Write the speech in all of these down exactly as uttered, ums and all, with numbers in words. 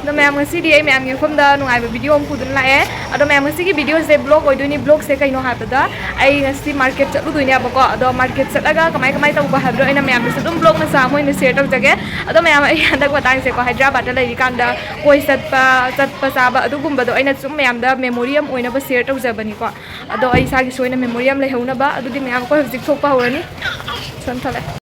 ꯑꯗꯣ ꯃꯌꯥꯝ, ꯉꯁꯤꯗꯤ ꯑꯩ ꯃꯌꯥꯝꯒꯤ ꯃꯐꯝꯗ ꯅꯨꯡꯉꯥꯏꯕ ꯚꯤꯗꯤꯑꯣ ꯑꯃ ꯄꯨꯗꯨꯅ ꯂꯥꯛꯑꯦ꯫ ꯑꯗꯣ ꯃꯌꯥꯝ, ꯉꯁꯤꯒꯤ ꯚꯤꯗꯤꯑꯣꯁꯦ ꯕ꯭ꯂꯣꯒ ꯑꯣꯏꯗꯣꯏꯅꯤ꯫ ꯕ꯭ꯂꯣꯒꯁꯦ ꯀꯩꯅꯣ ꯍꯥꯏꯕꯗ, ꯑꯩ ꯉꯁꯤ ꯃꯥꯔꯀꯦꯠ ꯆꯠꯂꯨꯗꯣꯏꯅꯦꯕꯀꯣ꯫ ꯑꯗꯣ ꯃꯥꯔꯀꯦꯠ ꯆꯠꯂꯒ ꯀꯃꯥꯏ ꯀꯃꯥꯏ ꯇꯧꯕ ꯍꯥꯏꯕꯗꯣ ꯑꯩꯅ ꯃꯌꯥꯝꯗꯁꯨ ꯑꯗꯨꯝ ꯕ꯭ꯂꯣꯒ ꯃꯆꯥ ꯑꯃ ꯑꯣꯏꯅ ꯁꯤꯌꯔ ꯇꯧꯖꯒꯦ꯫ ꯑꯗꯣ ꯃꯌꯥꯝ, ꯑꯩ ꯍꯟꯗꯛ ꯃꯇꯥꯡꯁꯦꯀꯣ, ꯍꯥꯏꯗ꯭ꯔꯕꯥꯗꯇ ꯂꯩꯔꯤꯀꯥꯟꯗ ꯀꯣꯏ ꯆꯠꯄ, ꯆꯠꯄ ꯆꯥꯕ ꯑꯗꯨꯒꯨꯝꯕꯗꯣ ꯑꯩꯅ ꯁꯨꯝ ꯃꯌꯥꯝꯗ ꯃꯦꯃꯣꯔꯤ ꯑꯃ ꯑꯣꯏꯅꯕ ꯁꯤꯌꯔ ꯇꯧꯖꯕꯅꯤꯀꯣ꯫ ꯑꯗꯣ ꯑꯩ ꯏꯁꯥꯒꯤꯁꯨ ꯑꯣꯏꯅ ꯃꯦꯃꯣꯔꯤ ꯑꯃ ꯂꯩꯍꯧꯅꯕ꯫ ꯑꯗꯨꯗꯤ ꯃꯌꯥꯝ, ꯑꯩꯈꯣꯏ ꯍꯧꯖꯤꯛ ꯊꯣꯛꯄ ꯍꯧꯔꯅꯤ꯫ ꯁꯣꯝ ꯊꯣꯛꯂꯛꯑꯦ꯫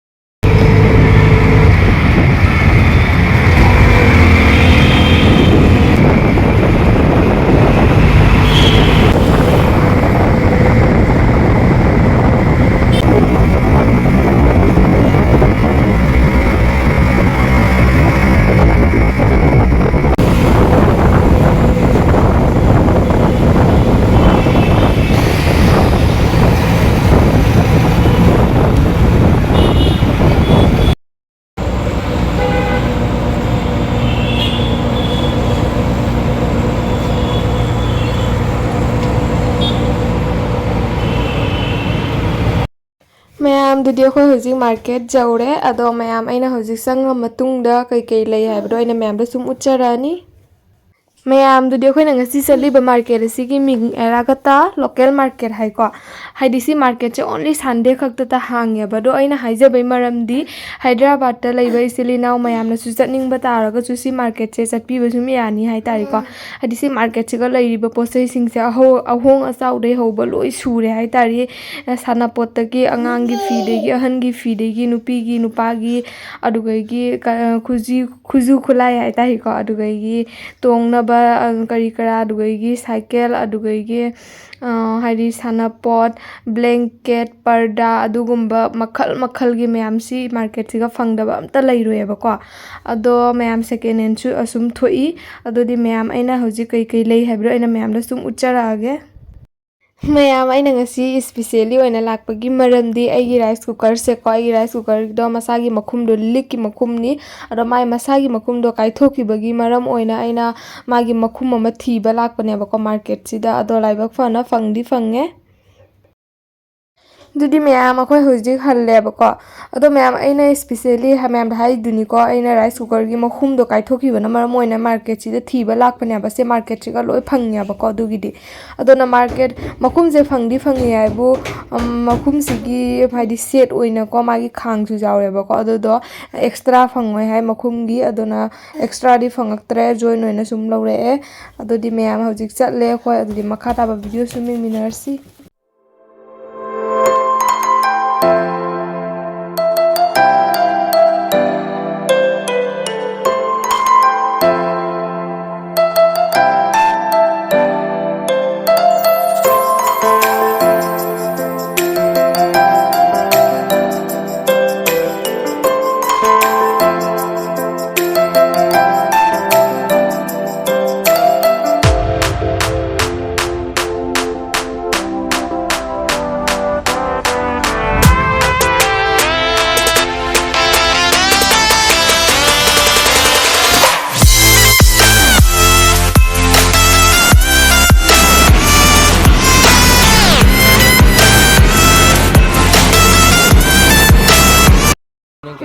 ꯃꯌꯥꯝꯗꯨꯗꯤ ꯑꯩꯈꯣꯏ ꯍꯧꯖꯤꯛ ꯃꯥꯔꯀꯦꯠ ꯌꯧꯔꯦ꯫ ꯑꯗꯣ ꯃꯌꯥꯝ, ꯑꯩꯅ ꯍꯧꯖꯤꯛ ꯆꯪꯉ ꯃꯇꯨꯡꯗ ꯀꯩꯀꯩ ꯂꯩ ꯍꯥꯏꯕꯗꯣ ꯑꯩꯅ ꯃꯌꯥꯝꯗ ꯁꯨꯝ ꯎꯠꯆꯔꯛꯑꯅꯤ꯫ ꯃꯌꯥꯝꯗꯨꯗꯤ ꯑꯩꯈꯣꯏꯅ ꯉꯁꯤ ꯆꯠꯂꯤꯕ ꯃꯥꯔꯀꯦꯠ ꯑꯁꯤꯒꯤ ꯃꯤꯡ ꯑꯦꯔꯥꯒꯇꯥ ꯂꯣꯀꯦꯜ ꯃꯥꯔꯀꯦꯠ ꯍꯥꯏꯀꯣ꯫ ꯍꯥꯏꯗꯤ ꯁꯤ ꯃꯥꯔꯀꯦꯠꯁꯦ only Sunday ꯈꯛꯇꯇ ꯍꯥꯡꯉꯦꯕ꯫ ꯑꯗꯣ ꯑꯩꯅ ꯍꯥꯏꯖꯕꯩ ꯃꯔꯝꯗꯤ, ꯍꯥꯏꯗ꯭ꯔꯕꯥꯗꯇ ꯂꯩꯕ ꯏꯆꯤꯜ ꯏꯅꯥꯎ ꯃꯌꯥꯝꯅꯁꯨ ꯆꯠꯅꯤꯡꯕ ꯇꯥꯔꯒꯁꯨ ꯁꯤ ꯃꯥꯔꯀꯦꯠꯁꯦ ꯆꯠꯄꯤꯕ ꯁꯨꯝ ꯌꯥꯅꯤ ꯍꯥꯏꯇꯥꯔꯦꯀꯣ꯫ ꯍꯥꯏꯗꯤ ꯁꯤ ꯃꯥꯔꯀꯦꯠꯁꯤꯒ ꯂꯩꯔꯤꯕ ꯄꯣꯠ ꯆꯩꯁꯤꯡꯁꯦ ꯑꯍꯣ-, ꯑꯍꯣꯡ ꯑꯆꯥꯎꯗꯩ ꯍꯧꯕ ꯂꯣꯏ ꯁꯨꯔꯦ ꯍꯥꯏꯇꯥꯔꯦ꯫ ꯁꯥꯟꯅꯄꯣꯠꯇꯒꯤ, ꯑꯉꯥꯡꯒꯤ ꯐꯤꯗꯒꯤ, ꯑꯍꯟꯒꯤ ꯐꯤꯗꯒꯤ, ꯅꯨꯄꯤꯒꯤ, ꯅꯨꯄꯥꯒꯤ, ꯑꯗꯨꯗꯒꯤ ꯀ-, ꯈꯨꯖꯤ-, ꯈꯨꯖꯨ ꯈꯨꯠꯂꯥꯏ ꯍꯥꯏꯇꯥꯔꯦꯀꯣ꯫ ꯑꯗꯨꯗꯒꯤ ꯇꯣꯡꯅꯕ, ꯑ, ꯀꯔꯤ ꯀꯔꯥ, ꯑꯗꯨꯗꯒꯤ ꯁꯥꯏꯀꯦꯜ, ꯑꯗꯨꯗꯒꯤ, ꯑ, ꯍꯥꯏꯗꯤ ꯁꯥꯟꯅꯄꯣꯠ, ꯕ꯭ꯂꯦꯡꯀꯦꯠ, ꯄꯔꯗꯥ, ꯑꯗꯨꯒꯨꯝꯕ ꯃꯈꯜ ꯃꯈꯜꯒꯤ ꯃꯌꯥꯝꯁꯤ ꯃꯥꯔꯀꯦꯠꯁꯤꯒ ꯐꯪꯗꯕ ꯑꯝꯇ ꯂꯩꯔꯣꯏꯕꯀꯣ꯫ ꯑꯗꯣ ꯃꯌꯥꯝ, ꯁꯦꯀꯦꯟ ꯍꯦꯟꯁꯨ ꯑꯁꯨꯝ ꯊꯣꯛꯏ꯫ ꯑꯗꯨꯗꯤ ꯃꯌꯥꯝ, ꯑꯩꯅ ꯍꯧꯖꯤꯛ ꯀꯩꯀꯩ ꯂꯩ ꯍꯥꯏꯕꯗꯣ ꯑꯩꯅ ꯃꯌꯥꯝꯗ ꯁꯨꯝ ꯎꯠꯆꯔꯛꯑꯒꯦ꯫ ꯃꯌꯥꯝ, ꯑꯩꯅ ꯉꯁꯤ ꯏꯁꯄꯤꯁꯦꯜꯂꯤ ꯑꯣꯏꯅ ꯂꯥꯛꯄꯒꯤ ꯃꯔꯝꯗꯤ ꯑꯩꯒꯤ ꯔꯥꯏꯁ ꯀꯨꯀꯔꯁꯦꯀꯣ, ꯑꯩꯒꯤ ꯔꯥꯏꯁ ꯀꯨꯀꯔꯗꯣ ꯃꯁꯥꯒꯤ ꯃꯈꯨꯝꯗꯣ ꯂꯤꯛꯀꯤ ꯃꯈꯨꯝꯅꯤ꯫ ꯑꯗꯣ ꯃꯥꯏ ꯃꯁꯥꯒꯤ ꯃꯈꯨꯝꯗꯣ ꯀꯥꯏꯊꯣꯛꯈꯤꯕꯒꯤ ꯃꯔꯝ ꯑꯣꯏꯅ ꯑꯩꯅ ꯃꯥꯒꯤ ꯃꯈꯨꯝ ꯑꯃ ꯊꯤꯕ ꯂꯥꯛꯄꯅꯦꯕꯀꯣ ꯃꯥꯔꯀꯦꯠꯁꯤꯗ꯫ ꯑꯗꯣ ꯂꯥꯏꯕꯛ ꯐꯅ ꯐꯪꯗꯤ ꯐꯪꯉꯦ꯫ ꯑꯗꯨꯗꯤ ꯃꯌꯥꯝ, ꯑꯩꯈꯣꯏ ꯍꯧꯖꯤꯛ ꯍꯜꯂꯦꯕꯀꯣ꯫ ꯑꯗꯣ ꯃꯌꯥꯝ, ꯑꯩꯅ specially ꯃꯌꯥꯝꯗ ꯍꯥꯏꯗꯨꯅꯤꯀꯣ, ꯑꯩꯅ rice cookerꯒꯤ ꯃꯈꯨꯝꯗꯣ ꯀꯥꯏꯊꯣꯛꯈꯤꯕꯅ ꯃꯔꯝ ꯑꯣꯏꯅ marketꯁꯤꯗ ꯊꯤꯕ ꯂꯥꯛꯄꯅꯦꯕ꯫ ꯁꯦ marketꯁꯤꯒ ꯂꯣꯏ ꯐꯪꯉꯦꯕꯀꯣ꯫ ꯑꯗꯨꯒꯤꯗꯤ ꯑꯗꯨꯅ market ꯃꯈꯨꯝꯁꯦ ꯐꯪꯗꯤ ꯐꯪꯉꯦ ꯍꯥꯏꯕꯨ, ꯎꯝ, ꯃꯈꯨꯝꯁꯤꯒꯤ ꯍꯥꯏꯗꯤ set ꯑꯣꯏꯅꯀꯣ, ꯃꯥꯒꯤ ꯈꯥꯡꯁꯨ ꯌꯥꯎꯔꯦꯕꯀꯣ꯫ ꯑꯗꯨꯗꯣ extra ꯐꯪꯉꯣꯏ ꯍꯥꯏ ꯃꯈꯨꯝꯒꯤ꯫ ꯑꯗꯨꯅ extraꯗꯤ ꯐꯪꯉꯛꯇ꯭ꯔꯦ, join ꯑꯣꯏꯅ ꯁꯨꯝ ꯂꯧꯔꯛꯑꯦ꯫ ꯑꯗꯨꯗꯤ ꯃꯌꯥꯝ ꯍꯧꯖꯤꯛ ꯆꯠꯂꯦ ꯑꯩꯈꯣꯏ꯫ ꯑꯗꯨꯗꯤ ꯃꯈꯥ ꯇꯥꯕ video ꯁꯨꯝ ꯌꯦꯡꯃꯤꯟꯅꯔꯁꯤ꯫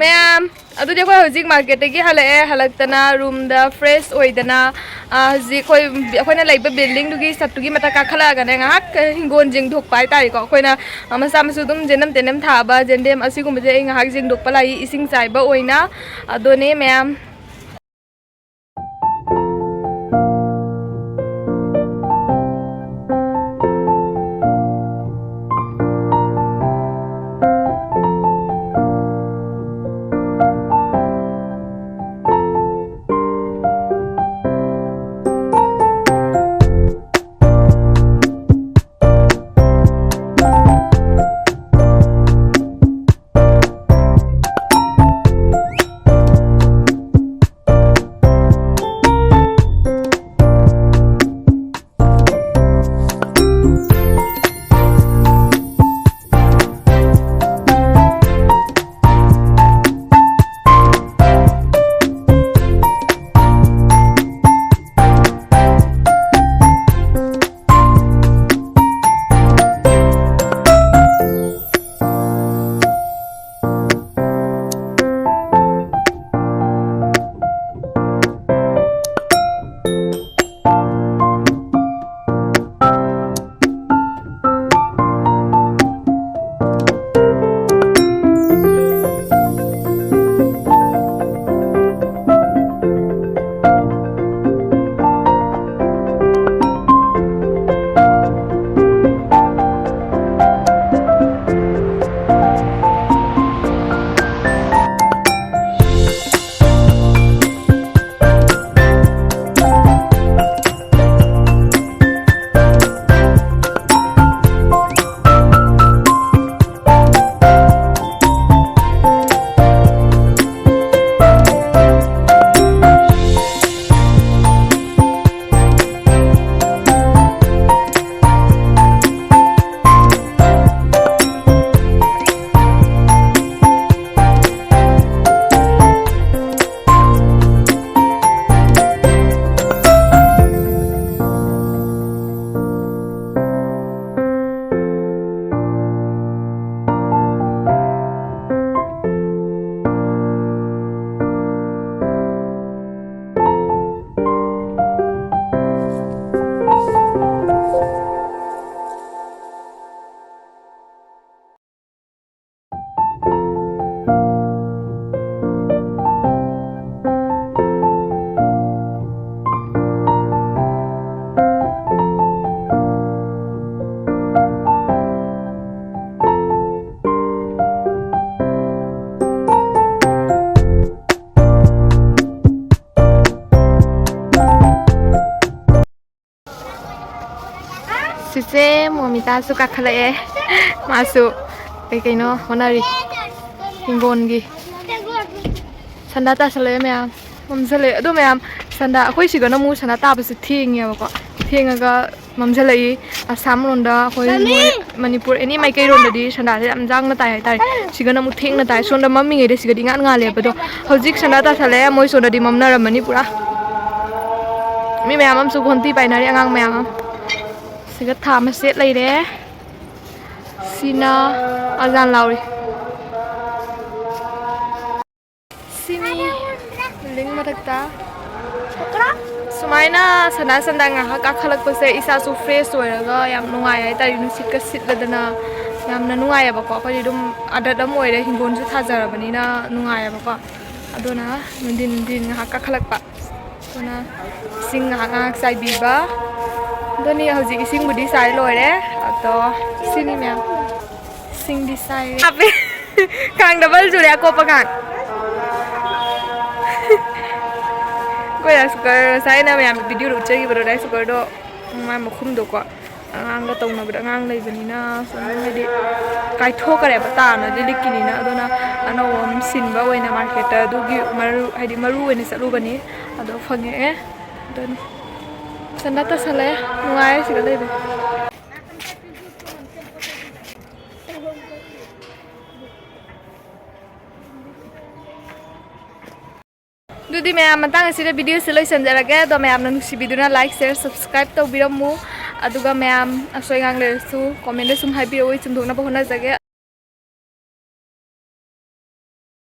ꯃꯌꯥꯝ, ꯑꯗꯨꯗꯤ ꯑꯩꯈꯣꯏ ꯍꯧꯖꯤꯛ marketꯇꯒꯤ ꯍꯜꯂꯛꯑꯦ꯫ ꯍꯜꯂꯛꯇꯅ roomꯗ fresh ꯑꯣꯏꯗꯅ, ꯑ, ꯍꯧꯖꯤꯛ ꯑꯩꯈꯣꯏ, ꯑꯩꯈꯣꯏꯅ ꯂꯩꯕ buildingꯗꯨꯒꯤ ꯆꯠꯇꯨꯒꯤ ꯃꯊꯛ ꯀꯥꯈꯠꯂꯛꯑꯒꯅꯦ, ꯉꯥꯏꯍꯥꯛ ꯍꯤꯡꯒꯣꯜ ꯌꯦꯡꯊꯣꯛꯄ ꯍꯥꯏꯇꯥꯔꯦꯀꯣ꯫ ꯑꯩꯈꯣꯏꯅ, ꯑ, ꯃꯆꯥ ꯃꯁꯨ ꯑꯗꯨꯝ ꯖꯦꯅꯝ ꯇꯦꯅꯝ ꯊꯥꯕ ꯌꯦꯟꯗꯦꯝ ꯑꯁꯤꯒꯨꯝꯕꯁꯦ ꯑꯩ ꯉꯥꯏꯍꯥꯛ ꯌꯦꯡꯊꯣꯛꯄ ꯂꯥꯛꯏ, ꯏꯁꯤꯡ ꯆꯥꯏꯕ ꯑꯣꯏꯅ꯫ ꯑꯗꯨꯅꯦ ꯃꯌꯥꯝ꯫ ꯏꯇꯥꯁꯨ ꯀꯥꯈꯠꯂꯛꯑꯦ꯫ ꯃꯥꯁꯨ ꯀꯩ ꯀꯩꯅꯣ ꯍꯣꯠꯅꯔꯤ꯫ ꯍꯤꯡꯒꯣꯜꯒꯤ ꯁꯟꯗꯥ ꯇꯥꯁꯜꯂꯛꯑꯦ ꯃꯌꯥꯝ꯫ ꯃꯝꯁꯜꯂꯛꯑꯦ꯫ ꯑꯗꯣ ꯃꯌꯥꯝ, ꯁꯟꯗꯥ, ꯑꯩꯈꯣꯏ ꯁꯤꯗꯅ ꯑꯃꯨꯛ ꯁꯟꯗꯥ ꯇꯥꯕꯁꯦ ꯊꯦꯡꯉꯦꯕꯀꯣ꯫ ꯊꯦꯡꯉꯒ ꯃꯝꯁꯤꯜꯂꯛꯏ꯫ ꯑꯁꯥꯝ ꯂꯣꯝꯗ, ꯑꯩꯈꯣꯏ ꯃꯣꯏ ꯃꯅꯤꯄꯨꯔ ꯑꯦꯅꯤ ꯃꯥꯏꯀꯩꯔꯣꯝꯗꯗꯤ ꯁꯟꯗꯥꯁꯦ ꯌꯥꯝ ꯌꯥꯡꯅ ꯇꯥꯏ ꯍꯥꯏꯇꯥꯔꯦ꯫ ꯁꯤꯗꯅ ꯑꯃꯨꯛ ꯊꯦꯡꯅ ꯇꯥꯏ꯫ ꯁꯣꯝꯗ ꯃꯝꯃꯤꯉꯩꯗ ꯁꯤꯗꯗꯤ ꯉꯥꯟ ꯉꯥꯜꯂꯦꯕ꯫ ꯑꯗꯣ ꯍꯧꯖꯤꯛ ꯁꯟꯗꯥ ꯇꯥꯁꯜꯂꯛꯑꯦ꯫ ꯃꯣꯏ ꯁꯣꯝꯗꯗꯤ ꯃꯝꯅꯔꯝꯃꯅꯤ ꯄꯨꯔꯥ꯫ ꯃꯤ ꯃꯌꯥꯝ ꯑꯃꯁꯨ ꯈꯣꯟꯊꯤ ꯄꯥꯏꯅꯔꯤ, ꯑꯉꯥꯡ ꯃꯌꯥꯝ ꯑꯃ꯫ ꯁꯤꯒ ꯊꯥ ꯃꯆꯦꯠ ꯂꯩꯔꯦ꯫ ꯁꯤꯅ ꯑꯖꯥꯟ ꯂꯥꯎꯔꯤ꯫ ꯁꯤꯅꯤ ꯕꯤꯜꯗꯤꯡ ꯃꯊꯛꯇ꯫ ꯁꯨꯃꯥꯏꯅ ꯁꯅꯥ ꯁꯟꯗꯥ ꯉꯥꯏꯍꯥꯛ ꯀꯥꯈꯠꯂꯛꯄꯁꯦ ꯏꯁꯥꯁꯨ ꯐ꯭ꯔꯦꯁ ꯑꯣꯏꯔꯒ ꯌꯥꯝ ꯅꯨꯡꯉꯥꯏ ꯍꯥꯏꯇꯥꯔꯦ꯫ ꯅꯨꯡꯁꯤꯠꯀ ꯁꯤꯠꯂꯗꯅ ꯌꯥꯝꯅ ꯅꯨꯡꯉꯥꯏꯌꯦꯕꯀꯣ꯫ ꯑꯩꯈꯣꯏꯗꯤ ꯑꯗꯨꯝ ꯑꯗꯠ ꯑꯃ ꯑꯣꯏꯔꯦ, ꯍꯤꯡꯒꯣꯜꯁꯨ ꯊꯥꯖꯔꯕꯅꯤꯅ ꯅꯨꯡꯉꯥꯏꯌꯦꯕꯀꯣ꯫ ꯑꯗꯨꯅ ꯅꯨꯡꯊꯤꯟ ꯅꯨꯡꯊꯤꯟ ꯉꯥꯏꯍꯥꯛ ꯀꯥꯈꯠꯂꯛꯄ꯫ ꯑꯗꯨꯅ ꯏꯁꯤꯡ ꯉꯥꯏꯍꯥꯛ ꯉꯥꯏꯍꯥꯛ ꯆꯥꯏꯕꯤꯕ꯫ ꯑꯗꯨꯅꯤ ꯍꯧꯖꯤꯛ ꯏꯁꯤꯡꯕꯨꯗꯤ ꯆꯥꯏ ꯂꯣꯏꯔꯦ꯫ ꯑꯗꯣ ꯁꯤꯅꯤ ꯃꯌꯥꯝ꯫ ꯏꯁꯤꯡꯗꯤ ꯆꯥꯏꯔꯦ꯫ ꯍꯥꯞꯄꯦ꯫ ꯀꯥꯡ ꯗꯕꯜ ꯆꯨꯔꯦ ꯑꯀꯣꯞꯄ ꯀꯥꯡ꯫ ꯑꯩꯈꯣꯏ ꯔꯥꯏꯁ ꯀꯨꯀꯔ ꯉꯁꯥꯏ ꯑꯩꯅ ꯃꯌꯥꯝ ꯚꯤꯗꯤꯑꯣꯗ ꯎꯠꯆꯈꯤꯕꯗꯣ, ꯔꯥꯏꯁ ꯀꯨꯀꯔꯗꯣ ꯃꯥꯏ ꯃꯈꯨꯝꯗꯣꯀꯣ꯫ ꯑꯉꯥꯡꯒ ꯇꯧꯅꯕꯗ ꯑꯉꯥꯡ ꯂꯩꯕꯅꯤꯅ ꯁꯨꯝ ꯍꯥꯏꯗꯤ ꯀꯥꯏꯊꯣꯛꯈ꯭ꯔꯦꯕ ꯇꯥꯅ ꯂꯤꯛꯂꯤꯛꯀꯤꯅꯤꯅ꯫ ꯑꯗꯨꯅ ꯑꯅꯧꯕ ꯑꯃ ꯁꯤꯟꯕ ꯑꯣꯏꯅ ꯃꯥꯔꯀꯦꯠꯇ ꯑꯗꯨꯒꯤ ꯃꯔꯨ ꯍꯥꯏꯗꯤ ꯃꯔꯨ ꯑꯣꯏꯅ ꯆꯠꯂꯨꯕꯅꯤ꯫ ꯑꯗꯣ ꯐꯪꯉꯛꯑꯦ꯫ ꯑꯗꯨꯅꯤ ꯁꯟꯗꯥ ꯇꯥꯁꯜꯂꯛꯑꯦ꯫ ꯅꯨꯡꯉꯥꯏꯔꯦ ꯁꯤꯗ ꯂꯩꯕ꯫ ꯑꯗꯨꯗꯤ ꯃꯌꯥꯝ ꯃꯇꯥꯡ ꯑꯁꯤꯗ ꯚꯤꯗꯤꯑꯣꯁꯦ ꯂꯣꯏꯁꯤꯟꯖꯔꯒꯦ꯫ ꯑꯗꯣ ꯃꯌꯥꯝꯅ ꯅꯨꯡꯁꯤꯕꯤꯗꯨꯅ like, share, subscribe ꯇꯧꯕꯤꯔꯝꯃꯨ꯫ ꯑꯗꯨꯒ ꯃꯌꯥꯝ ꯑꯁꯣꯏ ꯑꯉꯥꯡ ꯂꯩꯔꯁꯨ comment ꯁꯨꯝ ꯍꯥꯏꯕꯤꯔꯛꯑꯣ, ꯑꯩ ꯆꯨꯝꯊꯣꯛꯅꯕ ꯍꯣꯠꯅꯖꯒꯦ꯫